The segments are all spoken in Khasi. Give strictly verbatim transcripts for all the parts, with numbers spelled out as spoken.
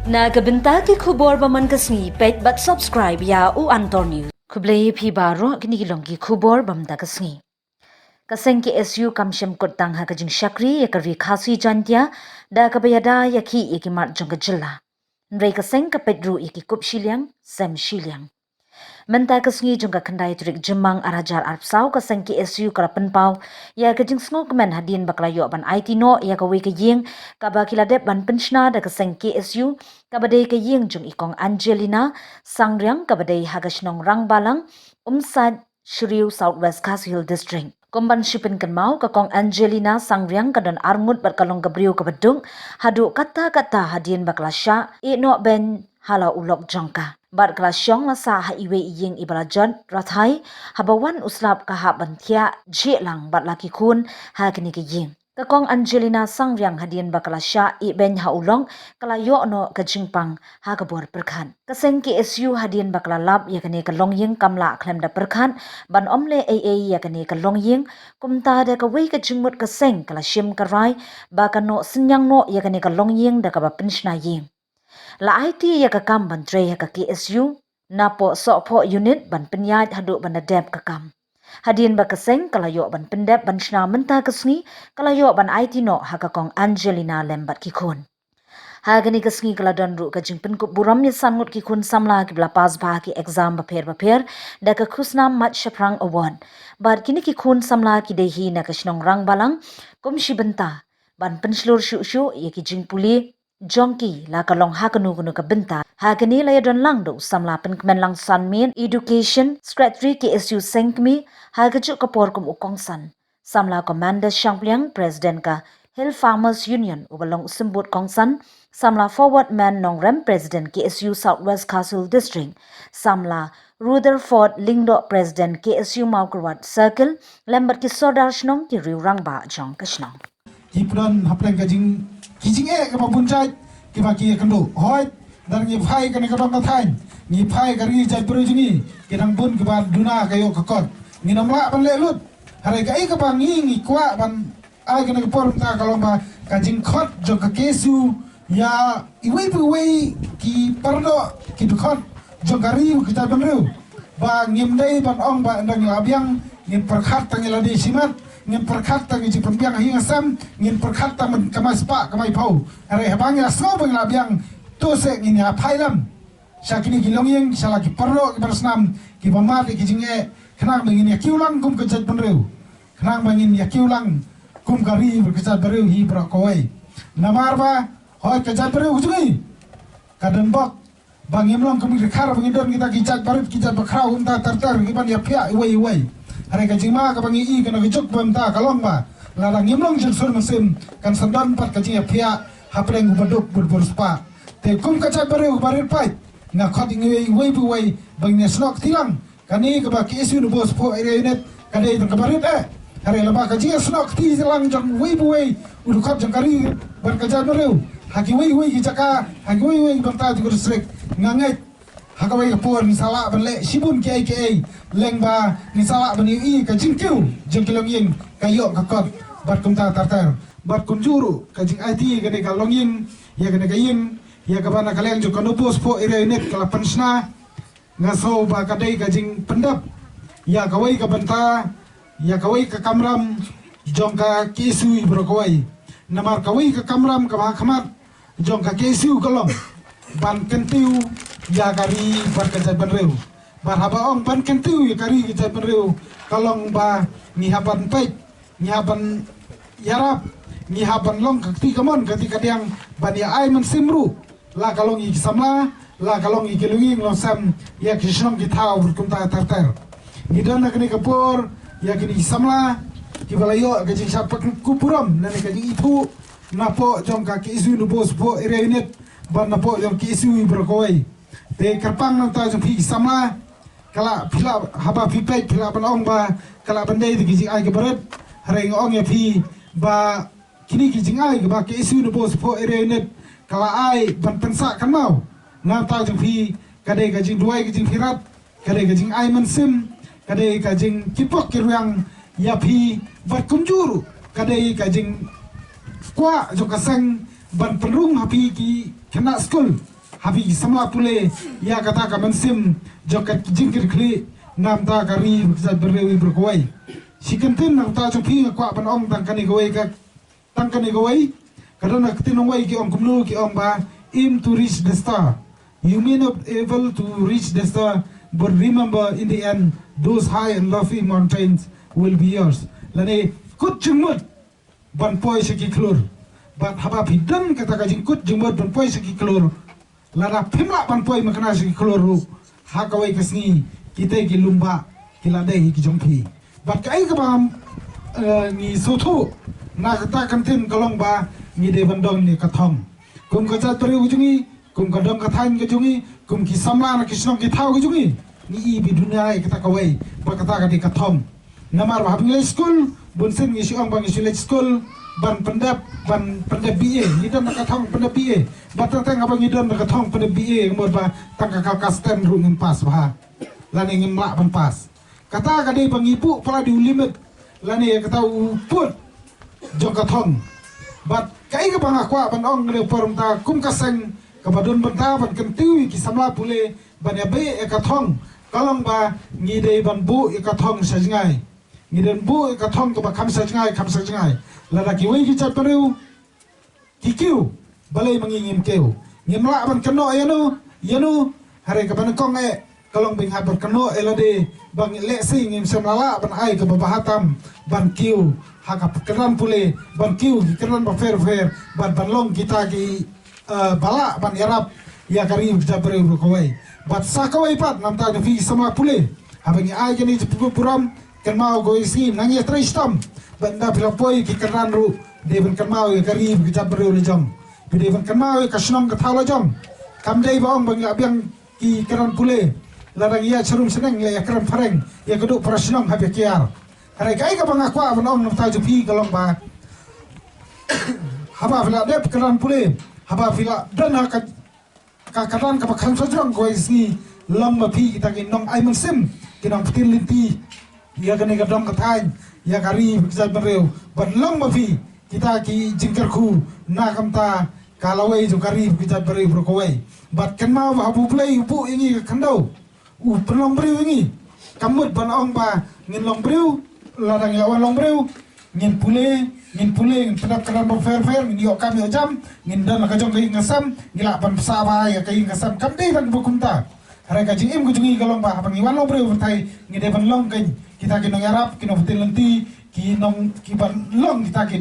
Na ka bynta ki khubor ba man ka sngi, peit bad subscribe ïa U Antor News. Khublei phi baroh, kine ki long ki khubor ba man ka sngi. Ka seng K S U kam shim kut tang ha ka jingshakri ïa ka Ri Khasi Jaintia da kaba ïada ïa ki ïa ki mat jong ka jylla. Hynrei ka seng ka peit ruh ïa ki kup shiliang sem shiliang. Mynta ka sngi jong ka khyndai tarik Jymmang ar hajar arphew saw, ka seng K S U ka la pynpaw ïa ka jingsngewkmen hadien ba ka la ïoh ban aiti noh ïa kawei ka ïing kaba ki la dep ban pynshna da ka seng K S U, kaba dei ka ïing jong i Kong Angelina Sangriang, kaba dei ha ka shnong Rangbalang, Umsait, Shriew, South West Khasi Hills District. Kum ban shu pynkynmaw, ka Kong Angelina Sangriang ka don arngut bad ka long ka briew kaba duk haduh katta katta hadien ba ka la shah ïeh noh beiñ ha la u lok jong ka. Bad ka la shong la sah ha iwei i ïing iba la jot rathai, haba wan u slap ka hap ban thiah jhieh lang bad la ki khun ha kane ka ïing. Ka Kong Angelina Sangriang hadien ba ka la shah ïeh beiñ ha u lok, ka la ïoh noh ka jingpang ha ka bor pyrkhat. Ka seng K S U hadien ba ka la lap ïa kane ka longïing kam lah khlem da pyrkhat ban ym leh ei ei ïa kane ka longïing, kumta da kawei ka jingmut ka seng ka la shim ka rai ba kan noh synñiang noh ïa kane ka longïing da kaba pynshna ïing. La aiti ïa ka kam ban trei ha ka K S U napoh Sohphoh Unit ban pynïaid haduh ban da dep ka kam. Hadien ba ka seng ka la ïoh ban pyndep ban shna mynta ka sngi, ka la ïoh ban aiti noh ha ka Kong Angelina lem bad ki khun. Ha kane ka sngi ka la don ruh ka jingpynkup burom ïa san ngut ki khun samla kiba la pass bha ha ki exam bapher bapher da ka Khusnam Mait Shaphrang Award. Bad kine ki khun samla ki dei hi na ka shnong Rangbalang, kum shi bynta ban pynshlur shuh shuh ïa ki jingpule jong ki, la ka long ha kano kano ka bynta. Ha kane la ïa don lang da u samla Pynkmenlang Sanmiet, Education, Secretary K S U Sengkmie, ha kajuh ka por kum u kongsan samla Commander Shangpliang, President ka Hill Farmers Union, uba long u symbud kongsan samla Forward Man Nongrem, President K S U South West Khasi Hills District, samla Rutherford Lyngdoh, President K S U Mawkyrwat Circle, lem bad ki sordar shnong, ki riew rangbah jong ka shnong. Ki pyndonkam hapdeng ka jing, ki jingeh kaba bun jait kiba ki ïakynduh. Hooid, lada ngi phai kane ka dong ka thaiñ, ngi phai ka ri jaitbynriew jong ngi, ki dang bun kiba duna ka ïoh ka kot. Ngin ym lah ban leh lut. Hynrei kaei kaba ngi, ngi kwah ban ai kane ka por mynta ka long ba ka jingkhot jong ka K S U ïa iwei pa iwei ki paralok, ki dkhot jong ka ri ka jaitbynriew, ba ngim dei ban ong ba ynda ngi la biang ngin pyrkhat tang ïa lade shimet, ngin pyrkhat tang ïa jingpynbiang ha ïing ha sem, ngin pyrkhat tang ban kamai spah kamai phew. Hynrei haba ngi la sngew ba ngi la biang, to seh ngin ïa phai lem sha kine ki longïing, sha la ki paralok, ki para snam kiba mad ïa ki jingeh, khnang ba ngin ïa kiew lang kum ka jaitbynriew, khnang ba ngin ïa kiew lang kum ka ri bad ka jaitbynriew hi baroh kawei. Namar ba hooid, ka jaitbynriew ka jong ngi ka don bok ba ngim long kum ki dkhar ba ngi don kita ki jait barit, ki jait bakhraw, kumta ter ter kiban ïaphiah iwei iwei. Hynrei ka jingma kaba ngi i kane ka juk ba mynta ka long ba lada ngim long jingshun mynsiem, kan sa don pat ka jingïaphiah hapdeng u baduk bad u riewspah. Te kum ka jaitbynriew kaba rit paid, nga khot ïa ngi iwei pa iwei ba ngin ïasnoh kti lang. Kane kaba K S U Nongpoh Area Unit ka dei tang kaba rit eh. Hynrei lada ka jingïasnoh kti lang jong uwei pa uwei u dkhot jong ka ri bad ka jaitbynriew ha kiwei kiwei ki jaka, ha kiwei kiwei ki bynta jong ka district, nga ngeit ha kawei ka por ngin sa lah ban leh shibun kiei kiei, lehse ba ngin sa lah ban ïohi ka jingkiew jong ki longïing, ka ïoh ka kot bad kumta ter ter. Bad kumjuh ruh ka jingaiti kane ka longïing ïa kane ka ïing, ïa kaba na ka liang jong ka Nongpoh Area Unit ka la pynshna, nga sngew ba ka dei ka jingpyndep ïa kawei ka bynta, ïa kawei ka kamram jong ka K S U baroh kawei. Namar kawei ka kamram kaba ha khmat jong ka K S U ka long ban kyntiew ïa ka ri bad ka jaitbynriew. Bad haba ong ban kyntiew ïa ka ri ka jaitbynriew, ka long ba ngi hap ban peit, ngi hap ban ïarap, ngi hap ban long ka kti kamon ka kti kadiang ban ïa ai mynsiem ruh, la ka long ïa ki samla, la ka long ïa ki longïing longsem, ïa ki shnong ki thaw bad kumta ter ter. Ngi don ha kane ka por ïa kine ki samla kiba la ïoh ka jingshah pynkup burom lane ka jingithuh napoh jong ka K S U Nongpoh Area Unit bad napoh jong ka K S U baroh kawei. Te kyrpang na ka bynta jong phi ki samla, ka lah phi lah, haba phi peit phi lah ban ong ba ka lah ban dei da ki jingai kiba rit. Hynrei nga ong ïa phi ba kine ki jingai kaba K S U Nongpoh Area Unit ka la ai ban pynsah kynmaw na ka bynta jong phi, ka dei ka jingduwai, ka jingpyrkhat, ka dei ka jingai mynsiem, ka dei ka jingkyrpad kyrwiang ïa phi, bad kumjuh ruh ka dei ka jingkwah jong ka seng ban pynrung ha phi ki khynnah skul. ha phi ki samla pule ïa kata ka mynsiem jong ka jingkyrkhlieh namar ka ri ka jaitbynriew i briew kawei. Shi kyntien namar jong phi nga kwah ban ong tang kane kawei ka tang kane kawei. Ka don ka ktien nongwei ki ong kumno, ki ong ba aim to reach the star. You may not able to reach the star, but remember in the end those high and lofty mountains will be yours. Lane kut jingmut ban poi sha ki khlur. Bad haba phi don kata ka jingkut jingmut ban poi sha ki khlur, lada phim lah ban poi makna sha ki khlur ruh, ha kawei ka sngi kita ki lum bah ki la dei ki jong phi. Bad kaei kaba, eh, ngi sngewthuh na kata ka ktien ka long ba ngi dei ban don ïa ka thong. Kum ka jaitbynriew ka jong ngi, kum ka dong ka thaiñ ka jong ngi, kum ki samla na ki shnong ki thaw ka jong ngi, ngi i ba duna ïa kata kawei ba kata ka dei ka thong. Namar ba haba ngi leit skul, bunsien ngi shu ong ba ngi shu leit skul ban pyndep, ban pyndep B A. Ngi don ka thong pyndep B A. Bad teng teng haba ngi don ka thong pyndep B A, ka mut ba tang ka kal ka stand ruh ngim pass bha, lane ngim lah ban pass. Kata ka dei ba ngi buh palat ïa u limit lane kata u pud jong ka thong. Bad kaei kaba nga kwah ban ong ha kane ka por mynta, kum ka seng kaba don bynta ban kyntiew ïa ki samla pule ban ïa beh ïa ka thong ka long ba ngi dei ban buh ïa ka thong sha jngai. Ngi dei ban buh ïa ka thong kaba kham sha jngai, kham sha jngai. Lada kiwei ki jaitbynriew ki kiew, balei ma ngi ngim kiew? Ngim lah ban kynnoh ïano ïano. Hynrei kaba nyngkong eh ka long ba ngi hap ban kynnoh ïa lade ba ngi lehse ngim shym la lah ban ai kaba bha tam ban kiew ha ka kyrdan pule, ban kiew ki kyrdan bapher bapher, ban, ban long kita ki, eh, ba lah ban ïarap ïa ka ri ka jaitbynriew kawei. Bad sa kawei pat namar jong phi ki samla pule, haba ngi ai kane ka jingburom, kynmaw kawei sngi nang ïatrei shitom, bad ynda phi la poi ki kyrdan ruh, dei ban kynmaw ïa ka ri ka jaitbynriew la jong. Phi dei ban kynmaw ïa ka shnong ka thaw la jong. Kam dei ba ong ba ngi la biang ki kyrdan pule, lada ngi ïaid sharum shaneng ngi la ïakren phareng ïa ka duh para shnong haba kiar. Hynrei kaei kaba nga kwah ban ong namar jong phi ka long ba haba phi la dep kyrdan pule, haba phi la don ha ka ka kyrdan kaba kham shajrong kawei sngi, long ma phi kita ki nong ai mynsiem, ki nong pynthei lynti ïa kane ka dong ka thaiñ, ïa ka ri ka jaitbynriew. Bad long ma phi kita ki jingkyrkhu na ka bynta ka lawei jong ka ri ka jaitbynriew baroh kawei. Bad kynmaw ba haba U Blei u buh ïa ngi ka khyndew, u pynlong briew ïa ngi. Kam mut ban ong ba ngin long briew, lada ngi la wan long briew, ngin pule, ngin pule, ngin pyndap kyrdan bapher bapher, ngin ïoh kam ïoh jam, ngin don la ka jong ka ïing ka sem, ngi lah ban bsa bha ïa ka ïing ka sem. Kam dei tang ba kumta. Hynrei ka jingim ka jong ngi ka long ba haba ngi wan long briew pyrthei, ngi dei ban long kein kita ki nongïarap, ki nongpynthei lynti, ki nong, ki ban long kita ki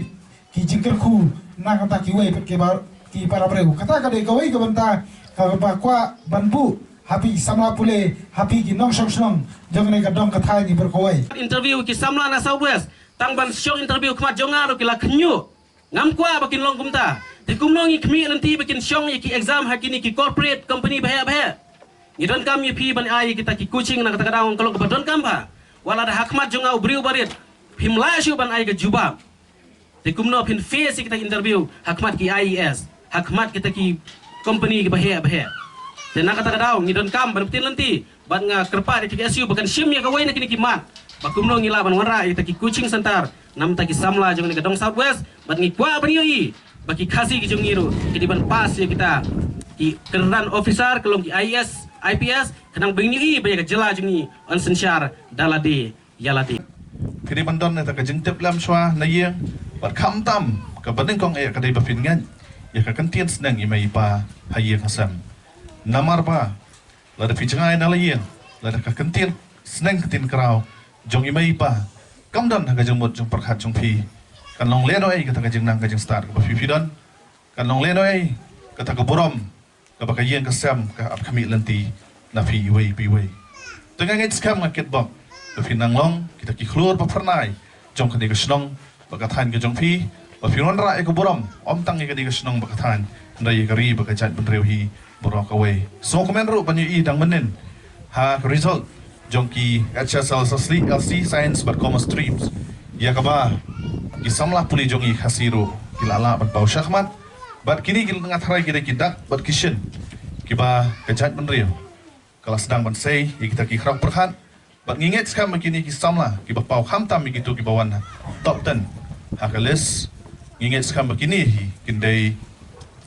ki jingkyrkhu na ka bynta kiwei pat ki ba, ki para briew. Kata ka dei kawei ka bynta kaba kwah ban buh ha phi samla pule, ha phi ki nongshong shnong jong kane ka dong ka thaiñ baroh kawei. Interview ki samla na South West, tang ban shong interview khmat jong nga ruh ki la khynñiuh. Ngam kwah ba kin long kumta. Te kumno ngi khmih lynti ba kin shong ïa ki exam ha kine ki corporate company baheh baheh? Ngi donkam ïa phi ban ai kita ki coaching na kata ka daw, ka long kaba donkam bha. Wat la da ha khmat jong nga u briew barit, phim lah shuh ban ai ka jubab. Te kumno phin face ïa kita ki interview ha khmat ki I A S, ha khmat kita ki company kiba heh ba heh? Te na kata ka daw ngi donkam ban pynthei lynti, bad nga kyrpad ïa ka K S U ba kan shim ïa kawei na kine ki mat, ba kumno ngi lah ban wanrah ïa kita ki coaching center na bynta ki samla jong kane ka dong South West. Bad ngi kwah ban ïohi ba ki Khasi ki jong ngi ruh ki dei ban pass ïa kita ki kyrdan officer, ka long ki I A S, I P S, khnang ba ngin ïohi ba ïa ka jylla jong ngi yn synshar da lade ïa lade. Phi dei ban don ïa ka jingtip lem shuwa na ïing, bad khamtam kaba nyngkong eh ka dei ba phin ngeit ïa ka kyntien sneng i mei i pa ha ïing ha sem. Namar ba lada phi jngai na la ïing, lada ka kyntien sneng kyntien kraw jong i mei i pa kam don ha ka jingmut jingpyrkhat jong phi, kan long lehnoh ei kata ka jingnang ka jingstad kaba phi phi don? Kan long lehnoh ei kata ka burom kaba ka ïing ka sem ka ap khmih lynti na phi iwei pa iwei? Te nga ngeit skhem, nga kitbok ba phin nang long kita ki khlur ba phyrnai jong kane ka shnong bad ka thaiñ ka jong phi, ba phin wanrah ïa ka burom ym tang ïa kane ka shnong bad ka thaiñ, hynrei ïa ka ri bad ka jaitbynriew hi baroh kawei. Sngewkmen ruh ban ïohi dang mynnin ha ka result jong ki H S L C, L C, Science bad Commerce streams, ïa kaba ki samla pule jong ngi Khasi ruh ki la lah ban paw shakhmat. Bad kine ki, nga tharai ki dei ki dak bad ki shin kiba ka jaitbynriew ka la sdang ban sei ïa kita ki khraw pyrkhat. Bad ngi ngeit skhem ba kine ki samla kiba paw khamtam ïa kito kiba wan top ten ha ka list, ngi ngeit skhem ba kine hi kin dei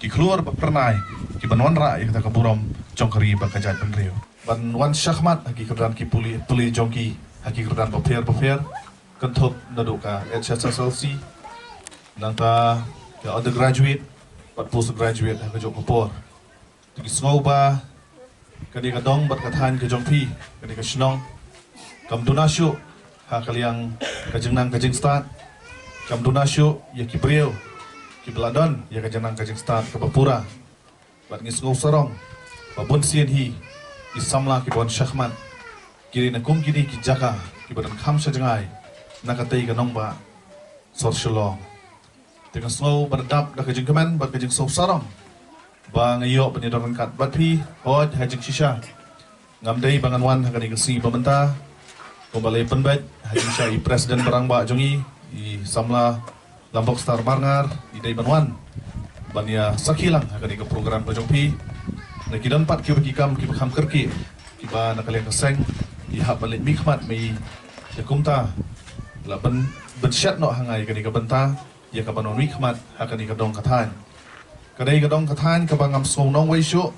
ki khlur ba phyrnai, ki ban wanrah ïa kata ka burom jong ka ri bad ka jaitbynriew. Ban wan shakhmat ha ki kyrdan ki pule, pule jong ki ha ki kyrdan bapher bapher, kynthup naduh ka H S S L C, nangta ka undergraduate bad postgraduate ha kajuh ka por. Te ngi sngew ba kane ka dong bad ka thaiñ ka jong phi, kane ka shnong, kam duna shuh ha ka liang ka jingnang ka jingstad, kam duna shuh ïa ki briew kiba la don ïa ka jingnang ka jingstad kaba pura. Bad ngi sngew sarong ba bun sien hi ki samla kiba wan shakhmat ki dei na kum kine ki jaka kiba don kham sha jngai na katei ka nongbah sor Shillong. Te nga sngew ba da dap da ka jingkmen bad ka jingsngew sarong ba nga ïoh ban ïadon ryngkat bad phi, hooid, ha jingshisha ngam dei ba ngan wan ha kane ka sngi ba mynta. Kumba la pynbeit ha jingshisha, i President ba rangbah jong ngi, i samla Lambokstar Marngar, i dei ban wan ban ïa sakhi lang ha kane ka program ka jong phi. Na ki don pat kiba ki kam kiba kham kyrkieh kiba na ka liang ka seng i hap ban leit mihkhmat ma i. Te kumta la ban, ban shet noh ha nga ïa kane ka bynta ïa ka ban wan mihkhmat ha kane ka dong ka thaiñ. Ka dei ka dong ka thaiñ kaba ngam sngew nongwei shuh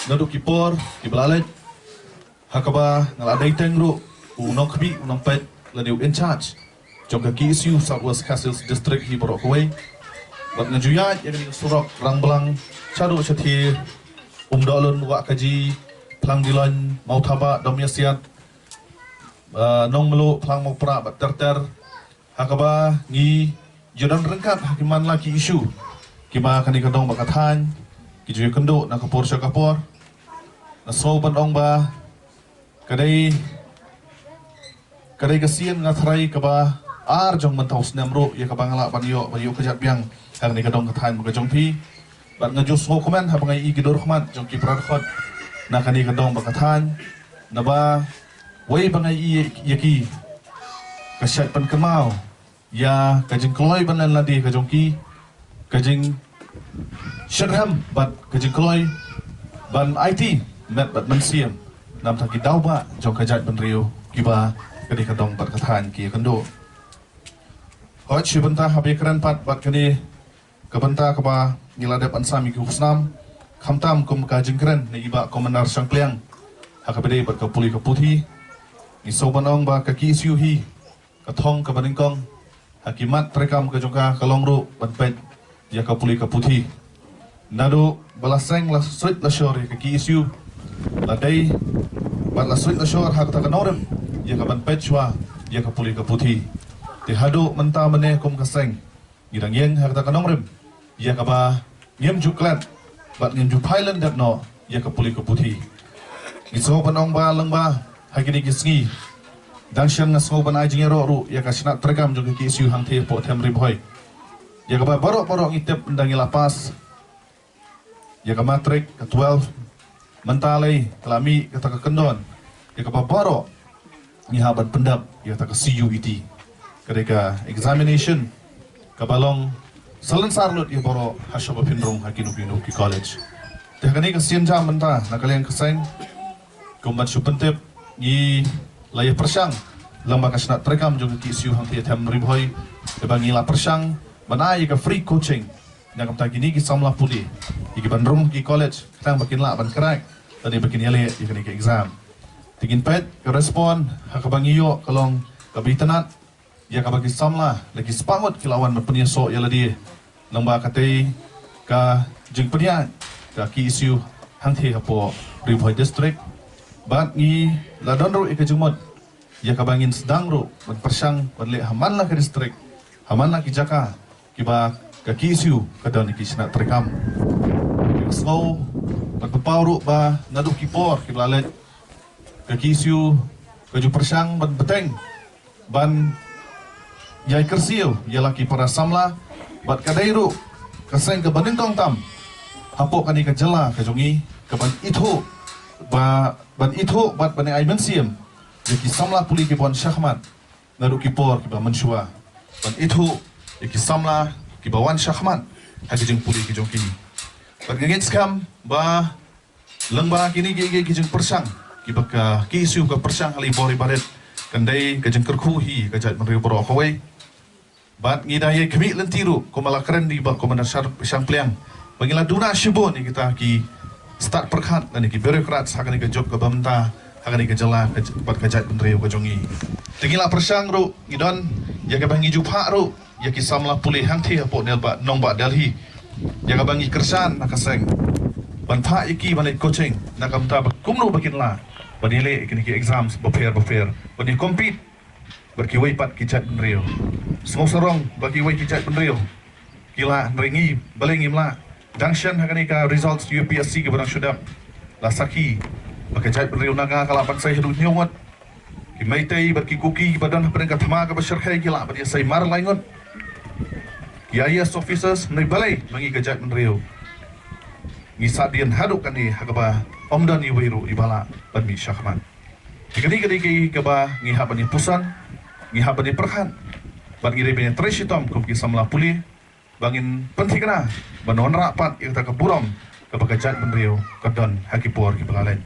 naduh ki por kiba la leit, ha kaba nga la dei teng ruh u nongkhmih, u nongpeit lane u in charge jong ka K S U South West Khasi Hills District hi baroh kawei. Bad nga ju ïaid ïa kane ka surok Rangblang shaduh shathie, Umdohlun, Wahkaji, Phlang Diloin, Mawthabah, Domiasiat, eh, Nongmluh, Phlang Mawprah bad ter ter, ha kaba ngi ju don ryngkat ha ki man la ki issue kiba kane ka dong bad ka thaiñ ki ju ïakynduh na ka por sha ka por. Nga sngew ban ong ba ka dei, ka dei ka sien, nga tharai, kaba ar jong mynta u snem ruh ïa kaba nga lah ban ïoh, ban ïoh kjat biang ha kane ka dong ka thaiñ ka jong phi. Bad nga ju sngewkmen haba nga ïohi ki dur khmat jong ki para dkhot na kane ka dong bad ka thaiñ, naba wei ba nga ïohi ïa ki, ka shait pynkynmaw ïa ka jingkloi ban len lade ka jong ki, ka jingshitrhem bad ka jingkloi ban aiti met bad mynsiem na ka bynta ki daw bah jong ka jaitbynriew kiba kane ka dong bad ka thaiñ ki ïakynduh. Hooid, shi bynta haba ïakren pat bad kane ka bynta kaba ngi la dep ban sam ïa ki khusnam, khamtam kum ka jingkren na i Bah Commander Shangpliang ha kaba ïadei bad ka pule ka puthi, ngi sngew ban ong ba ka K S U hi ka thong kaba nyngkong ha ki mat treikam ka jong ka, ka long ruh ban peit ïa ka pule ka puthi. Naduh ba la seng la suit la shor ïa ka K S U, la dei bad la suit la shor ha kata ka nongrim ïa ka ban peit shuwa ïa ka pule ka puthi. Te haduh mynta mynne kum ka seng ngi dang ïeng ha kata ka nongrim ïa kaba ngim ju klet bad ngim ju phai lyndet noh ïa ka pule ka puthi. Ngi sngew ban ong ba lyngba ha kine ki sngi dang shen nga sngew ban ai jingïaroh ruh ïa ka shnat treikam jong ka K S U hangthie hapoh Them Ri Bhoi, ïa kaba baroh baroh ngi tip ynda ngi la pass ïa ka matric, ka twelve, mynta lei ka la mih kata ka kyndon, ïa kaba baroh ngi hap ban pyndep ïa kata ka C U E T, ka dei ka examination kaba long salonsar lut ïa baroh ha shaba phin rung ha kino kino ki college. Te ha kane ka sienjam mynta na ka liang ka seng, kum ban shu pyntip, ngi la ïa pyrshang lyngba ka shnat treikam jong ka K S U hangthie Them Ri Bhoi, kaba ngi la pyrshang ban ai ïa ka free coaching na ka bynta kine ki samla pule, ïa ki ban rung ki college, khnang ba kin lah ban crack lane ba kin ïaleh ïa kane ka exam. Te ngin peit ka respond ha kaba ngi ïoh ka long kaba itynnad, ïa kaba ki samla la ki spah ngut ki la wan ban pynïasoh ïa lade lyngba katei ka jingpynïaid ka K S U hangthie hapoh Ri Bhoi District. Bad ngi la don ruh ïa ka jingmut ïa kaba ngin sdang ruh ban pyrshang ban leh ha man la ka district, ha man la ki jaka kiba ka K S U ka don ïa ki shnat treikam. Ngi sngew ban pynpaw ruh ba naduh ki por kiba la leit ka K S U ka ju pyrshang ban bteng ban ïai kyrsiew ïa la ki para samla, bad ka dei ruh ka seng kaba nyngkong tam hapoh kane ka jylla ka jong ngi ka ban ithuh, ba ban ithuh bad ban ai mynsiem ïa ki samla pule kiba wan shakhmat naduh ki por kiba mynshuwa, ban ithuh ïa ki samla kiba wan shakhmat ha ki jingpule ki jong ki. Bad nga ngeit skhem ba lyngba kine ki, ki, ki jingpyrshang kiba ka K S U ka pyrshang ha la i bor i barit, kan dei ka jingkyrkhu hi ka jaitbynriew baroh kawei. Bad ngi da ïa khmih lynti ruh, kumba la kren da i Bah Commander Shar-, Shangpliang, Ba ngi la duna shibun ïa kita ki stad pyrkhat lane ki bureaucrats ha kane ka juk ka bynta ha kane ka jylla ka j-, bad ka jaitbynriew ka jong ngi. Te ngi la pyrshang ruh, ngi don ïa kaba ngi ju phah ruh ïa ki samla pule hangthie hapoh Nongbah Delhi, ïa kaba ngi kyrshan na ka seng ban phah ïa ki ban leit coaching na ka bynta ba kumno ba kin lah ban ïaleh ïa kine ki exams bapher bapher, ban ïa compete bad kiwei pat ki jaitbynriew. Sngewsarong ba kiwei ki jaitbynriew ki lah, hynrei ngi balei ngim lah? Dang shen ha kane ka results U P S C kaba dang shu dep, la sakhi ba ka jaitbynriew Naga ka lah ban sei haduh hynñiew ngut. Ki Meitei bad ki Kuki kiba don hapdeng ka thma kaba shyrkhei ki lah ban ïa sei mar lai ngut. Ki I A S officers, hynrei balei ma ngi ka jaitbynriew ngi sahdien haduh kane ha kaba ym don iwei ruh iba lah ban mih shakhmat? Te kane ka dei kaei kaba ngi hap ban ïa puson, ngi hap ban ïa pyrkhat bad ngi dei ban ïa trei shitom kum ki samla pule ba ngin pynthikna ban wanrah pat ïa kata ka burom kaba ka jaitbynriew ka don ha ki por kiba la leit.